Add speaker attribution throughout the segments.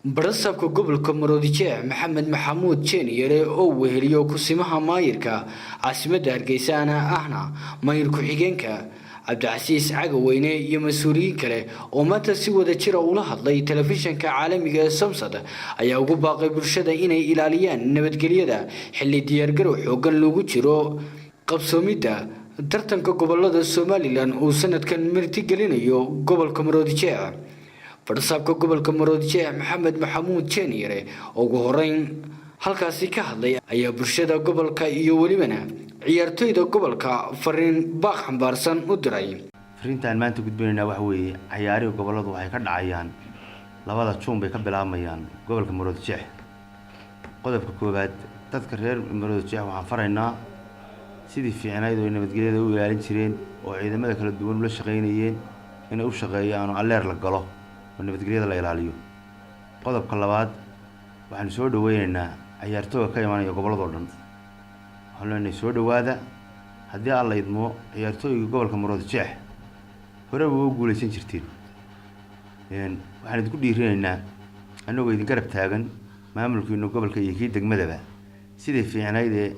Speaker 1: Badhasaabka gobolka Maroodijeex, Maxamed Maxamuud Jeeniyare, oo weheliyo kusimaha maayirka caasimadda Hargeysa ahna maayir ku-xigeenka, Cabdicasiis Cagaweyne, iyo mas-uuliyiin kale oo maanta si wada jira ula hadlay telefishinka caalamiga ee Somsad ayaa ugu baaqay bulshada inay ilaaliyaan nabadgelyada xilli diyaargarow xoogan loogu jiro qabsoomidda tartanka gobolada Somaliland uu sanadkan martigelinayo gobolka Maroodijeex. Badhasaabka gobolka Maroodijeex, Maxamed Maxamuud Jeeniyare, oo ugu horeyn halkaasi ka hadlay ayaa bulshada gobolka iyo welibana ciyaartoyda gobolka fariin baaq xambaarsan u diray.
Speaker 2: Fariintaan maanta gudbinaynaa waxa weeye, cayaarihii gobolladu waxay ka dhacayaan 2da Juun bay ka bilaabmayaan gobolka Maroodijeex. Qodobka koowaad, dadka reer Maroodijeex waxaan faraynaa sidii fiicnayd oo ay nabadgelyada u ilaalin jireen oo ciidamada kala duwan ula shaqaynayeen inay u shaqeeyaan oo alert la galo oo nabadgelyada la ilaaliyo. Qodobka labaad, waxaanu soo dhaweyneynaa cayaartooga ka imanaya gobolladoo dhan. Waxaanu leenahay soo dhawaada. Haddii Alla idmo, ciyaartooyga gobolka Maroodijeex horeba waa u guuleysan jirteen. Waxaan idinku dhiirinaynaa, annagoo idin garab taagan, maamulkiina gobolka iyo kii degmadaba, sidii fiicnayd ee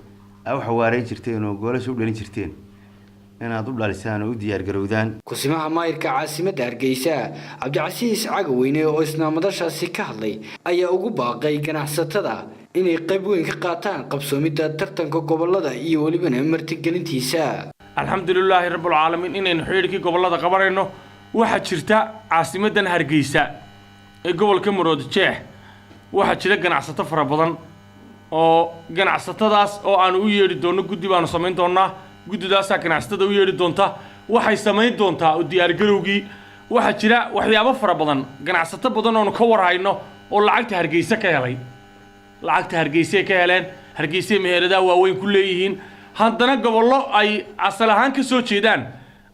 Speaker 2: aa u xawaareyn jirteen oo goolasha u dhalin jirteen inaad u dhalisaan oo u diyaargarowdaan.
Speaker 1: Kusimaha maayirka caasimadda Hargeysa, Cabdicasiis Cagaweyne, oo isna madashaasi ka hadlay ayaa ugu baaqay ganacsatada inay qayb weyn ka qaataan qabsoomidda tartanka gobolada iyo welibana martigelintiisa.
Speaker 3: Alxamdulilaahi rabbilcaalamiin inaynu xidhiidhkii gobollada qabanayno. Waxaa jirta caasimaddan Hargeysa ee gobolka Maroodijeex waxaa jira ganacsato fara badan, oo ganacsatadaas oo aanu u yeedhi doonno. Guddi baanu samayn doonnaa, guddidaasaa ganacsatada u yeedhi doonta. Waxay samayn doontaa u diyaargarowgii. Waxaa jira waxyaabo fara badan, ganacsato badan oonu ka warhayno oo lacagta Hargeysa ka helay. Lacagta Hargeysay ka heleen, Hargeysay meheradaha waaweyn ku leeyihiin. Haddana gobollo ay asal ahaan ka soo jeedaan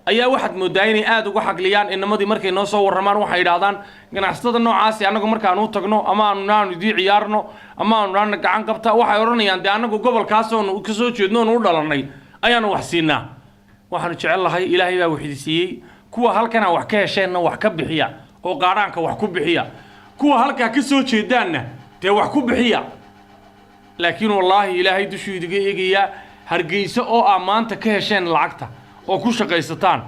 Speaker 3: ayaa waxaad moodaa inay aada uga xagliyaan. Inamadii markay noo soo warramaan waxay yidhaahdaan ganacsatada noocaasi annagu markaanu u tagno ama aanu naanu idii ciyaarno ama aanu naana gacan qabta, waxay odhanayaan dee annagu gobolkaas oonu ka soo jeedno oonu u dhalannay ayaanu wax siinaa. Waxaanu jecel lahay, Ilaahay baa wax idi siiyey, kuwa halkan aan wax ka hesheenna wax ka bixiya oo qaadhaanka wax ku bixiya, kuwa halkaa ka soo jeedaanna dee wax ku bixiya. Laakiin wallaahi Ilaahay dushuu idiga eegayaa. Hargeysa oo aa maanta ka hesheen lacagta oo ku shaqaysataan,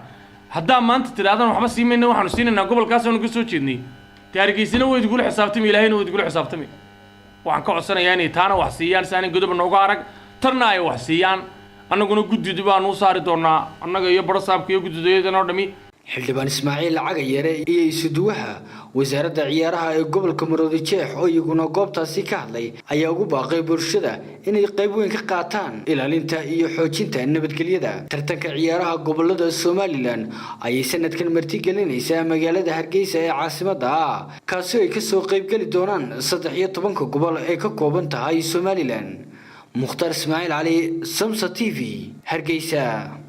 Speaker 3: haddaa maanta tidhahdaan waxba sii mayna, waxaanu siinaynaa gobolkaas aanu ka soo jeednay, dee Hargeysana way idugula xisaabtami, Ilaahayna way idugula xisaabtami. Waxaan ka codsanayaa inay taana wax siiyaan si aanay godoba nooga arag, tanna ay wax siiyaan. Annaguna guddidi baanu u saari doonaa, annaga iyo barasaabka iyo guddidayadan oo dhami.
Speaker 1: Xildhibaan Ismaaciil Cagayare iyo isuduwaha wasaaradda ciyaaraha ee gobolka Maroodijeex oo iyaguna goobtaasi ka hadlay ayaa ugu baaqay bulshada inay qayb weyn ka qaataan ilaalinta iyo xoojinta nabadgelyada. Tartanka ciyaaraha gobolada Somaliland ayay sanadkan martigelinaysaa magaalada Hargeysa ee caasimadda ah, kaasi ay kasoo qaybgeli doonaan 13-ka gobol ee ka kooban tahay Somaliland. Mukhtaar Ismaaciil Cali, Samsa TV, Hargeysa.